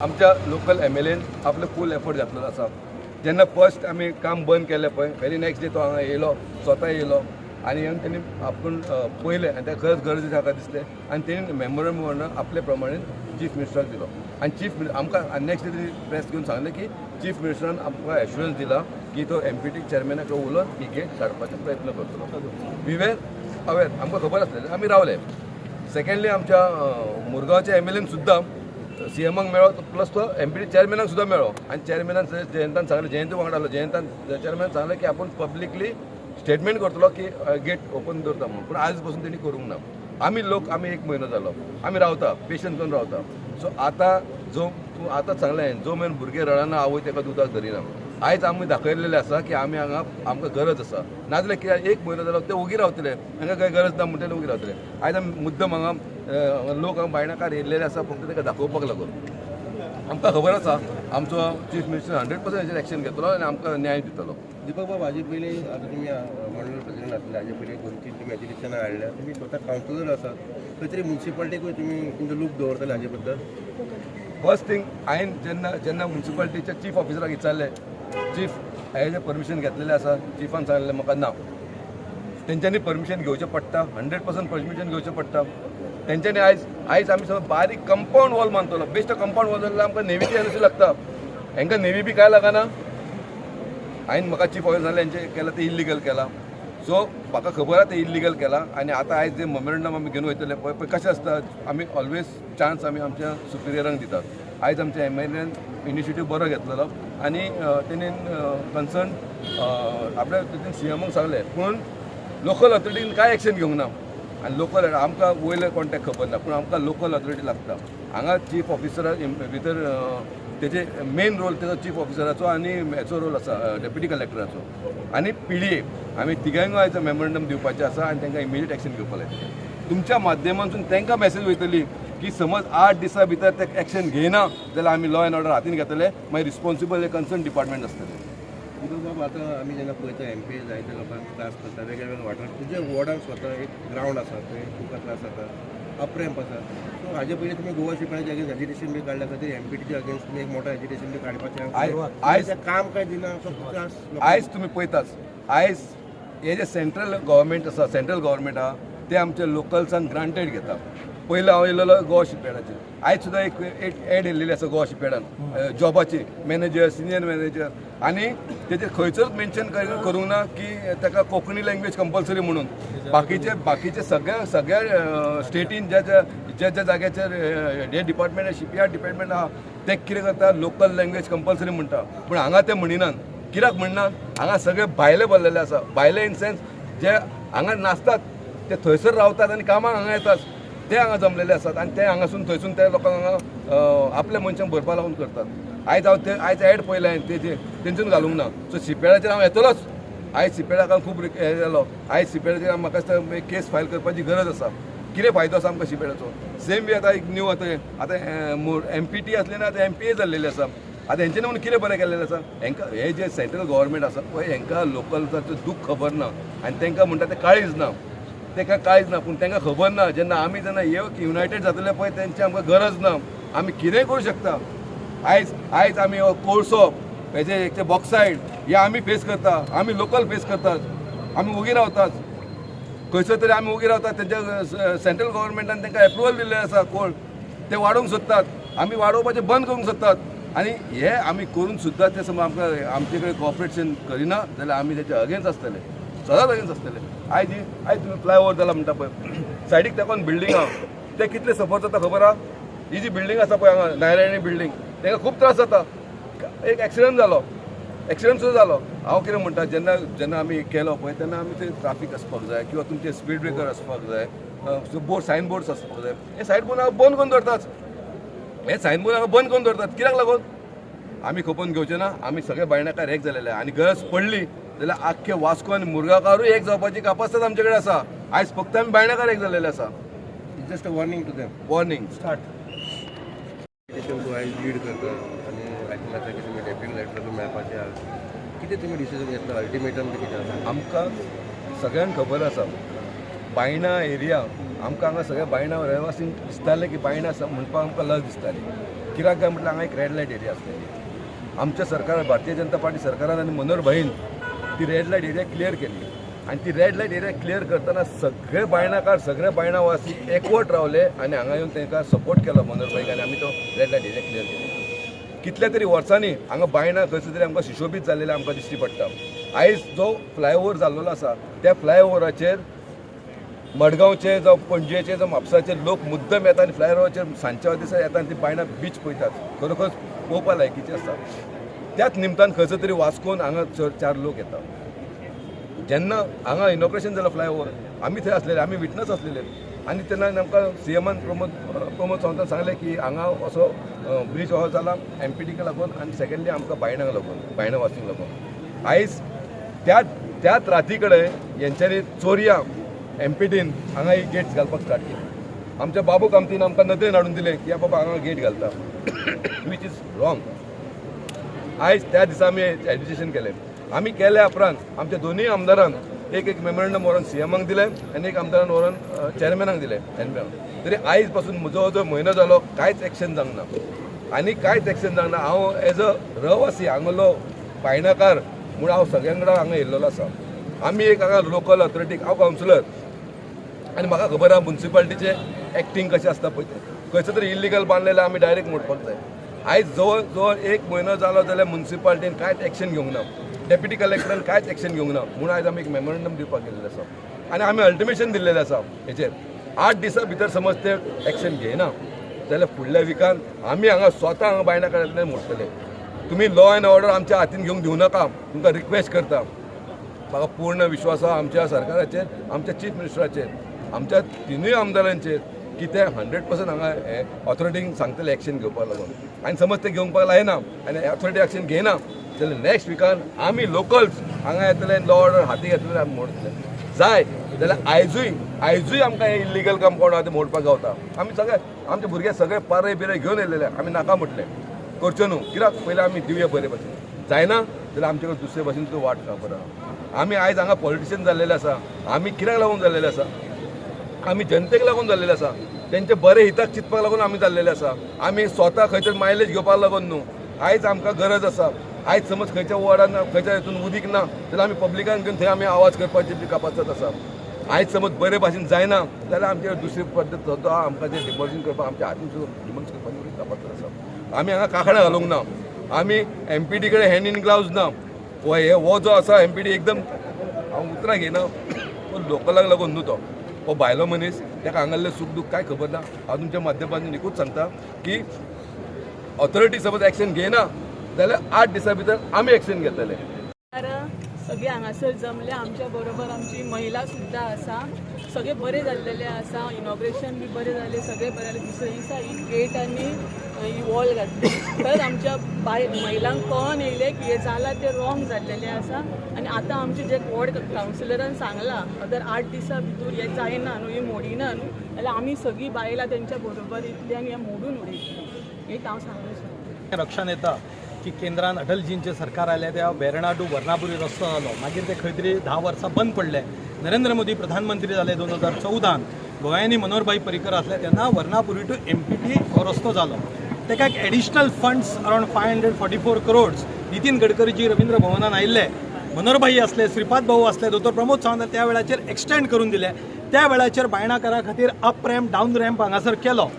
आमच्या local MLN आपलो फूल effort घातलेलो आसा. जेन्ना फर्स्ट आमी काम बंद केलें पळय, व्हेरी नेक्स्ट डे तो हांगा येयलो, स्वता येयलो आनी येवन तेणी आपूण पळयलें आनी ताका खरंच गरज आसा दिसलें आनी तेणी मेमोरंडम म्हणून आपले प्रमाणे चीफ मिनिस्टराक दिलो आनी चीफ आमकां नेक्स्ट डे तेणी प्रेस घेवन सांगलें की चीफ मिनिस्टरान आमकां एश्युरन्स दिला की तो एमपीटी चेअरमॅना कडेन उलोवन ही गेट काडपाचो प्रयत्न करतलो. We were aware, आमकां खबर आसलेलें, आमी रावले. सेकंडली, आमच्या मुरगांवच्या एमएलएन सुद्दां सीएमाक मेळ्ळो, प्लस तो एमपीटी चेअरमॅनाक सुद्दां मेळ्ळो आनी चेअरमॅनान, जयंतान सांगलें, जयंत वांगडा आसलो, जयंतान चेअरमॅनान सांगलें की आपूण पब्लिकली स्टेटमेंट करतलो की गेट ओपन दवरता म्हणून. पूण आयज पसून तेणी करूंक ना. आमी लोक, आमी एक म्हयनो जालो आमी रावता, पेशन्स करून रावता. सो आतां जो तूं आतां सांगलें, जो मेरेन भुरगे रडना, आवय ताका दुदाक धरिना. आयज आमी दाखयलेलें आसा की आमी हांगा, आमकां गरज आसा. नाजाल्यार कित्याक एक म्हयनो जालो ते ओगी रावतले? हांकां कांय गरज ना म्हणटले, ओगी रावतले. आयज आमी मुद्दम हांगा लोक हांगा बायणाकार येयल्लेले आसा फक्त ताका दाखोवपाक लागून. आमकां खबर आसा, आमचो चीफ मिनिस्टर 100% हेचेर एक्शन घेतलो आनी आमकां न्याय दितलो. दीपक बाब, हाजे पयलीं आतां तुमी मंडळ प्रेसिडेंट आसले, हाजे पयलीं दोन तीन तुमी एजिटेशनां हाडल्या. तुमी स्वता कावन्सिलर आसात. खंय तरी मुन्सिपालिटीकूय तुमी तुमचो लूप दवरतले हाजे बद्दल? फर्स्ट थिंग, हांवें जेन्ना जेन्ना मुन्सिपालिटीच्या चीफ ऑफिसराक विचारलें, चीफ, हेजें परमिशन घेतलेलें आसा? चिफान सांगलें म्हाका, ना, तेंच्यांनी परमिशन घेवचें पडटा, 100% परमिशन घेवचें पडटा तेंच्यांनी. आयज आयज आमी सगळो बारीक कंपाऊंड वॉल बांदतलो. बेश्टो कंपाऊंड वॉल जाल्यार आमकां नेवीची एनओसी लागता. हांकां नेवी बी काय लागना. हांवें, म्हाका चीफ ऑफिसर सांगलें, हेंचें केलां तें इल्लिगल केलां. सो म्हाका खबर आहा तें इल्लिगल केलां आनी आतां आयज जे मेमोरंडम आमी घेवन वयतले पळय, पळय कशें आसता, आमी ऑलवेज चान्स आमी आमच्या सुपिरियरांक दितात. आयज आमच्या एमएलएन इनिशिएटीव बरो घेतलेलो आनी तेणेन कन्सर्न आपल्या तितून सीएमाक सांगलें, पूण लोकल ऑथॉरिटीन कांय एक्शन घेवंक ना. आनी लोकल आमकां वयले कॉन्टेक्ट खबर ना, पूण आमकां लोकल ऑथॉरिटी लागता. हांगा चीफ ऑफिसरा भितर तेजे मेन रोल तेजो चीफ ऑफिसराचो आनी हेचो रोल आसा, डेप्युटी कलेक्टराचो आनी पीडीए. आमी तिगांय आयज मेमोरंडम दिवपाचें आसा आनी तांकां इमिजिएट एक्शन घेवपाक लायतले. तुमच्या माध्यमांतून तांकां मॅसेज वयतली की समज 8 दिसां भितर ते एक्शन घेयना जाल्यार आमी लॉ एंड ऑर्डर हातीन घेतले, मागीर रिस्पॉन्सिबल हे कन्सर्न डिपार्टमेंट आसतले. दीपक बाब, आतां आमी जेन्ना पळयता, एमपी जायते लोकांक त्रास करता वेगळ्या वेगळ्या वाठारांत. तुज्या वॉर्डान स्वता एक ग्रावंड आसा, थंय तुका त्रास जाता, अप रॅम्प आसा. सो हाजे पयलीं तुमी गोवा शिपयार्डाचे अगेन्स्ट एजिटेशन बी काडल्या खातीर, एमपीटीच्या अगेन्स्ट तुमी एक मोठो एजिटेशन बी काडपाचें. आयज तें काम काय दिना, असो त्रास लोकांक. आयज तुमी पळयताच, आयज हे जे सेंट्रल गव्हर्मेंट आसा, सेंट्रल गव्हर्मेंट आहा, ते आमच्या लोकल्सांक ग्रांटेड घेता. पयलो हांव येयलेलो गोवा शिपयार्डाचेर. आयज सुद्दां एक एक एड येयल्लेली आसा गोवा शिपयार्डान जॉबाची, मॅनेजर, सिनियर मॅनेजर, आनी तेजेर खंयसरूच मेन्शन करूंक ना की ताका कोंकणी लँग्वेज कंपल्सरी म्हणून. बाकीचे बाकीचे सगळ्या सगळ्या स्टेटीन ज्या ज्या ज्या ज्या जाग्याचेर हे डिपार्टमेंट, शिपयार्ड डिपार्टमेंट आहा, ते कितें करता, लोकल लँग्वेज कंपल्सरी म्हणटा, पूण हांगा ते म्हणिनात. कित्याक म्हणनात? हांगा सगळे भायले भरलेले आसा. भायले इन सेन्स, जे हांगा नासतात ते थंयसर रावतात आनी कामाक हांगा येतात, ते हांगा जमलेले आसात आनी ते हांगासून थंयसून ते लोकांक हांगा आपल्या मनशांक भरपा लागून करतात. आयज हांव ते आयज एड पळयलें हांवें तेजे, तेंच्यान घालूंक ना. सो शिपयार्डाचेर हांव येतलोच. आयज शिपयार्डाक खूब हे जालो. आयज शिपयार्डाचेर म्हाका दिसता एक केस फायल करपाची गरज आसा. कितें फायदो आसा आमकां शिपयार्डाचो? सेम बी आतां एक न्यू, आतां आतां एमपीटी आसले ना, आतां एमपीए जाल्लेली आसा. आतां हेंच्यांनी म्हणून कितें बरें केल्लेलें आसा हेंकां? हे जे सेंट्रल गव्हर्मेंट आसा पळय, हेंकां लोकल्साचें दूख खबर ना आनी तांकां म्हणटा तें काळीज ना. तांकां काळीज ना, पूण तांकां खबर ना, जेन्ना आमी जेन्ना युनायटेड जातले पळय, तेंची आमकां गरज ना, आमी कितेंय करूं शकता. आयज आयज आमी हो कोळसो, हेजे एक ते बॉक्सायड हे आमी फेस करता, आमी लोकल फेस करतात. आमी ओगी रावतात, खंयसर तरी आमी ओगी रावतात. तेंच्या सेंट्रल गव्हर्मेंटान तांकां एप्रुवल दिल्लें आसा. कोळ ते वाडोवंक सोदतात, आमी वाडोवपाचें बंद करूंक सोदतात आनी हे आमी करून सुद्दां ते समज आमकां आमचे कडेन कॉपरेशन करिना जाल्यार आमी तेचे अगेन्स्ट आसतले, सदांच अगेन्स्ट आसतले. आयज आयज तुमी फ्लायओवर जाला म्हणटा पळय, सायडीक तेकोन बिल्डींग आहा, ते कितले सफर जाता खबर आहा? ही जी बिल्डींग आसा पळय हांगा, नारायणी बिल्डींग, तांकां खूब त्रास जाता. एक एक्सिडंट जालो, एक्सिडंट सुद्दां जालो. हांव कितें म्हणटा, जेन्ना जेन्ना आमी केलो पळय, तेन्ना आमी ते ट्राफीक आसपाक जाय किंवा तुमचे स्पीड ब्रेकर आसपाक जाय, बोर्ड, सायन बोर्ड्स आसपाक जाय. हे सायन बोर्ड हांगा बंद करून दवरतात, हे सायन बोर्ड हांगा बंद करून दवरतात. कित्याक लागून? आमी खपोवन घेवचे ना. आमी सगळे बायणाकार एक जालेले आनी गरज पडली जाल्यार आख्खे वास्को आनी मुरगांवकारूय एक जावपाची कापास्ताद आमचे कडेन आसा. आयज फक्त आमी बायणाकार एक जाल्लेले आसा. Just a warning to them. Warning. तूं आयज लीड करता आनी आयकून आसा की तुमी डेप्युटी कलेक्टर मेळपाचे आहा. कितें तुमी डिसिजन घेतला? अल्टिमेटम बी कितें आसा? आमकां सगळ्यांक खबर आसा, बायणा एरिया आमकां हांगा सगळ्या बायणा रहिवासींक दिसतालें की बायणा आसा म्हणपाक आमकां लज दिसताली. कित्याक काय म्हटल्यार हांगा एक रेड लायट एरिया आसलेली. आमच्या सरकार, भारतीय जनता पार्टी सरकारान आनी मनोहर भाईन ती रेड लायट एरिया क्लियर केली आनी ती रेड लायट एरिया क्लियर करतना सगळे बायणाकार, सगळे बायणावासी एकवट रावले आनी हांगा येवन तांकां सपोर्ट केलो मनोहर भाईक आनी आमी तो रेड लायट एरिया क्लियर केली. कितल्या तरी वर्सांनी हांगा बायणा खंयसर तरी आमकां सुशोबीत जाल्लेले आमकां दिश्टी पडटा. आयज जो फ्लायओवर जाल्लो आसा, त्या फ्लायओवराचेर मडगांवचे जावं पणजेचे जावं म्हापसाचे लोक मुद्दम येता आनी फ्लायओवराचेर सांजच्या दिसा येता आनी ती बायणा बीच पळयतात. खरोखर पळोवपा लायकीची आसा. त्याच निमतान खंयसर तरी वास्कोन हांगा चार लोक येता. जेन्ना हांगा इनॉग्रेशन जालो फ्लायओवर, आमी थंय आसलेले, आमी विटनस आसलेले आनी तेन्ना आमकां सीएमान प्रमोद प्रमोद सावंतान सांगलें की हांगा असो ब्रीज हो जाला एमपीटीक लागून आनी सेकंडली आमकां बायणांक लागून, बायणां वासींक लागून. आयज त्याच त्याच राती कडेन हेंच्यांनी चोरया एमपीटीन हांगा ही गेट्स घालपाक स्टार्ट केली. आमच्या बाबू कामतीन आमकां नदरेन हाडून दिलें की बाबा हांगा गेट घालता, which is wrong. आयज त्या दिसा आमी एजिटेशन केलें. आमी केल्या उपरांत आमच्या दोनूय आमदारान एक एक मेमोरंडम व्हरोन सीएमाक दिलें आनी एक आमदारान व्हरोन चेअरमॅनाक दिलें एनपीआर. तरी आयज पासून जवळ जवळ म्हयनो जालो, कांयच एक्शन जावंक ना आनी कांयच एक्शन जावंक ना. हांव एज अ रवासी, हांगलो बायणाकार म्हूण हांव सगळ्यां वांगडा हांगा येयल्लो आसा. आमी एक हांगा लोकल ऑथॉरिटीक, हांव कावन्सिलर आनी म्हाका खबर आहा मुन्सिपालिटीचें एक्टींग कशें आसता पळय तें. खंयसर तरी इलिगल बांदलेलें आमी डायरेक्ट मोडपाक जाय. आयज जवळ जवळ एक म्हयनो जालो जाल्यार मुन्सिपालिटीन कांयच एक्शन घेवंक ना, डेप्युटी कलेक्टरान कांयच एक्शन घेवंक ना, म्हूण आयज आमी एक मेमोरंडम दिवपाक गेल्लें आसा आनी आमी अल्टिमेशन दिल्लेलें आसा हेचेर. 8 दिसां भितर समज ते एक्शन घेयना जाल्यार फुडल्या विकान आमी हांगा स्वता हांगा बायणा कडेन मोडटले. तुमी लॉ एंड ऑर्डर आमच्या हातीन घेवंक दिवं नाका, तुमकां रिक्वेस्ट करता. म्हाका पूर्ण विश्वास आहा आमच्या सरकाराचेर, आमच्या चीफ मिनिस्टराचेर, आमच्या तिनूय आमदारांचेर की ते 100% हांगा हे ऑथॉरिटींक सांगतले एक्शन घेवपाक लागून. आनी समज ते घेवपाक लायना आनी ऑथॉरिटी एक्शन घेयना जाल्यार नेक्स्ट विकान आमी लोकल्स हांगा येतले आनी लॉ ऑर्डर हाती घेतले, आमी मोडटले. जाय जाल्यार आयजूय आयजूय आमकां हें इल्लिगल कंपाउंड आहा तें मोडपाक गावता. आमी सगळे, आमचे भुरगे सगळे पारय बिरय घेवन येयलेले. आमी नाका म्हटलें, करच्यो न्हू. कित्याक पयलीं आमी दिवया बरे भाशेन. जायना जाल्यार आमचे कडेन दुसरे भाशेन सुद्दां वाट खबर आहा. आमी आयज हांगा पॉलिटिशियन जाल्लेले आसा. आमी कित्याक लागून जाल्लेले आसा? आमी जनतेक लागून जाल्लेले आसा. तेंचे बरे हिताक चिंतपाक लागून आमी जाल्लेले आसा. आमी स्वता खंय तरी मायलेज घेवपाक लागून न्हू. आयज आमकां गरज आसा. आयज समज खंयच्या वॉर्डान, खंयच्या हितून उदीक ना जाल्यार आमी पब्लिकान घेवन थंय आमी आवाज करपाची कापासत आसा. आयज समज बरे भाशेन जायना जाल्यार आमचे दुसरी पद्दत सुद्दां आमकां जें डिमॉलिशन करपाक, आमच्या हातीन सुद्दां डिमॉलिश करपाची कापासत आसा. आमी हांगा काकणां घालूंक ना. आमी एमपीटी कडेन हँड इन ग्लावज ना. हो हे हो जो आसा एमपीटी, एकदम हांव उतरां घेयना, तो लोकलाक लागून न्हू. तो हो भायलो मनीस, ताका हांगासरलें सूख दूख कांय खबर ना. हांव तुमच्या माध्यमांतून एकूच सांगता की ऑथॉरिटी समज एक्शन घेयना जाल्यार 8 दिसां भितर आमी एक्शन घेतले. सगळे हांगासर जमले. आमच्या बरोबर आमची महिला सुद्दां आसा. सगळे बरे जाल्लेले आसा. इनॉग्रेशन बी बरें जालें, सगळें बरें जालें. दुसरे दिसा ही गेट आनी ही वॉल घातली. खरेंच आमच्या बाय महिलांक कळोन येयलें की हें जालां तें रॉंग जाल्लेलें आसा. आनी आतां आमचे जे वॉर्ड कावन्सिलरान सांगलां, अदर 8 दिसां भितूर हें जायना न्हू, हें मोडिना न्हू, जाल्यार आमी सगळीं बायलां तेंच्या बरोबर येतलीं आनी हें मोडून उडयतलीं, एक हांव सांगूंक सोदतां. लक्षात येता की केंद्रान अटलजींचें सरकार आयलें त्या वेर्णा टू वर्णापुरी रस्तो जालो. मागीर ते खंय तरी 10 वर्सां बंद पडले. नरेंद्र मोदी प्रधानमंत्री जाले 2014न, गोंयांनी मनोहरभाई पर्रीकर आसले तेन्ना वर्णापुरी टू एमपीटी हो रस्तो जालो. ताका एक additional funds around 544 crores Nitin गडकरीजी Ravindra भवनान आयिल्ले, मनोहरभाई आसले, श्रीपाद भाऊ आसले, दोतोर प्रमोद सावंत, त्या वेळाचेर एक्सटेंड करून दिले. त्या वेळाचेर बायणाकारा खातीर अप रॅम्प, डावन रॅम्प हांगासर केलो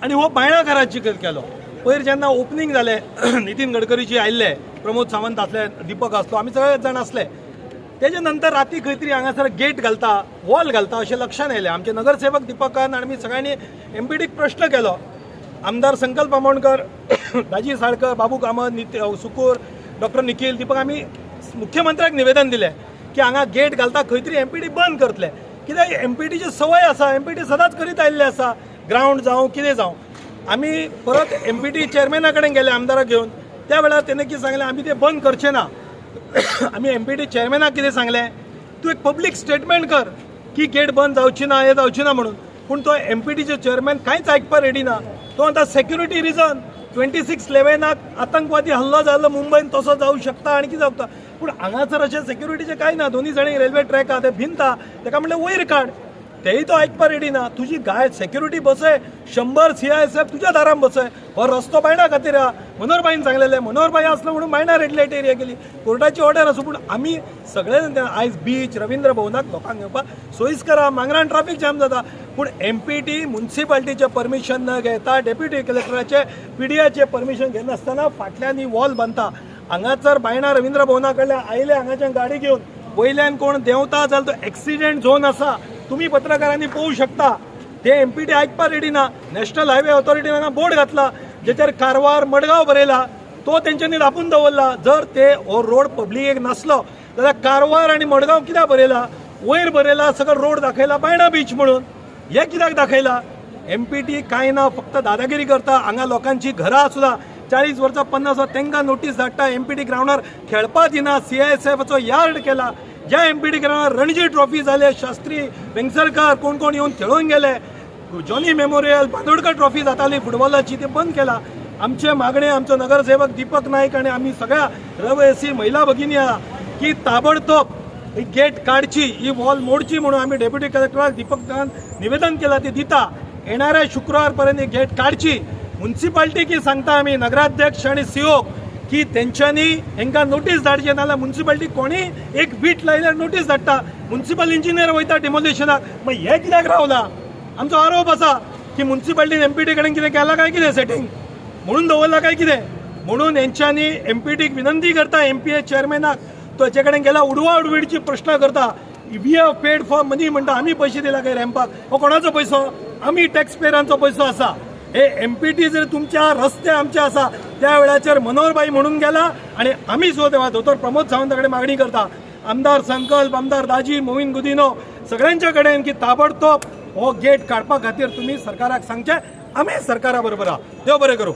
आनी हो बायणाकाराची केलो. पयर जेन्ना ओपनींग जालें, नितीन गडकरीजी आयिल्ले, प्रमोद सावंत आसले, दीपक आसलो, आमी सगळे जाण आसले. तेजे नंतर राती खंय तरी हांगासर गेट घालता, वॉल घालता अशें लक्षात येयलें. आमचे नगरसेवक दीपकान आनी आमी सगळ्यांनी एमपीडीक प्रश्न केलो. आमदार संकल्प आमोणकर, दाजी साळकर, बाबू कामत, नित सुकूर, डॉक्टर निखील, दीपक, आमी मुख्यमंत्र्याक निवेदन दिलें की हांगा गेट घालता खंय तरी, एमपीडी बंद करतले. कित्याक एमपीटीची संवय आसा, एमपीटी सदांच करीत आयिल्ले आसा, ग्रावंड जावं कितें जावं. आमी परत एमपीटी चेअरमॅना कडेन गेले आमदाराक घेवन. त्या वेळार तेणे कितें सांगलें, आमी ते बंद करचे ना. आमी एमपीटी चेअरमॅनाक कितें सांगलें, तूं एक पब्लीक स्टेटमेंट कर की गेट बंद जावची ना, हें जावची ना म्हणून. पूण तो एमपीटीचे चेअरमॅन कांयच आयकपाक रेडी ना. तो म्हणटा सेक्युरिटी रिजन, 26/11क आतंकवादी हल्लो जालो मुंबयन, तसो जावं शकता आनी कितें जावता. पूण हांगासर अशें सेक्युरिटीचें कांय ना. दोनी जाणी रेल्वे ट्रॅक आहा, ते भिंता, ताका म्हणलें वयर काड. तेय तो आयकपा रेडी ना. तुजी गाय सेक्युरिटी बसय, 100 CISF तुज्या दारान बसय. हो रस्तो बायणा खातीर आहा. मनोहरबाईन सांगलेलें, मनोहरबाई आसलो म्हणून बायणा रेड लायट एरिया केली, कोर्टाची ऑर्डर आसूं. पूण आमी सगळे आयज बीच रवींद्र भवनाक लोकांक येवपाक सोयीस्कर आहा. मांगरान ट्राफीक जाम जाता, पूण एमपीटी मुन्सिपाल्टीचें परमिशन न घेता, डेप्युटी कलेक्टराचे पीडीएचे परमिशन घेनासतना फाटल्यान ही वॉल बांदता. हांगासर बायणा रवींद्र भवना कडल्यान आयले, हांगाच्यान गाडी घेवन वयल्यान कोण देंवता जाल्यार तो एक्सिडेंट झोन आसा. तुमी पत्रकारांनी पळोवंक शकता. ते एमपीटी आयकपाक रेडी ना. नॅशनल हायवे ऑथॉरिटीन हांगा बोर्ड घातला जेचेर कारवार मडगांव बरयला, तो तेंच्यांनी धापून दवरला. जर ते हो रोड पब्लिकेक नासलो जाल्यार कारवार आनी मडगांव कित्याक बरयला? वयर बरयला, सगळो रोड दाखयला बायणा बीच म्हणून, हे कित्याक दाखयला? एमपीटी कांय ना, फक्त दादागिरी करता. हांगा लोकांची घरां सुद्दां 40 वर्सां, 50 वर्सां, तांकां नोटीस धाडटा. एमपीटी ग्रावंडार खेळपा दिना. सीआयएसएफचो यार्ड केला. ज्या एमपीटी ग्रावंडार रणजी ट्रॉफी जाले, शास्त्री, वेंगसरकर, कोण कोण येवन खेळून गेले, जॉनी मेमोरियल बांदोडकर ट्रॉफी जाताली फुटबॉलाची, ते बंद केला. आमचे मागणे, आमचो नगरसेवक दीपक नाईक आणि आम्ही सगळ्या रहिवासी महिला भगिनी आहा की ताबडतोब ही गेट काडची, ही वॉल मोडची म्हणून आम्ही डेप्युटी कलेक्टराक दीपक निवेदन केला, ते दिता. येणाऱ्या शुक्रवारपर्यंत ही गेट काडची. मुन्सिपाल्टीकी सांगता आमी, नगराध्यक्ष आणि सीओ, की तेंच्यांनी हेंकां नोटीस धाडची, नाजाल्यार मुन्सिपाल्टी कोणी एक वीट लायल्यार नोटीस धाडटा, मुन्सिपल इंजिनियर वयता डिमोलिशनाक. मग हे कित्याक रावला? आमचो आरोप आसा की मुन्सिपाल्टीन एमपीटी कडेन कितें केलां काय कितें, सेटींग म्हणून दवरला काय कितें. म्हणून हेंच्यांनी एमपीटीक विनंती करता, एमपीए चेअरमॅनाक, तो हेचे कडेन गेला, उडवा उडवीडची प्रश्न करता. "We have paid for money" म्हणटा. आमी पयशे दिला काय रॅम्पाक? हो कोणाचो पयसो? आमी टॅक्स पेयरांचो पयसो आसा. हे एमपीटी जर तुमच्या रस्ते आमचे आसा, त्या वेळाचेर मनोहरबाई म्हणून गेला आणि आमी सुद्दां दोतोर प्रमोद सावंता कडेन मागणी करता, आमदार संकल्प, आमदार दाजी, मोहीन गुदिनो, सगळ्यांच्या कडेन की ताबडतोब हो गेट काडपा खातीर तुमी सरकाराक सांगचें. आमी सरकारा बरोबर आहा. देव बरें करूं.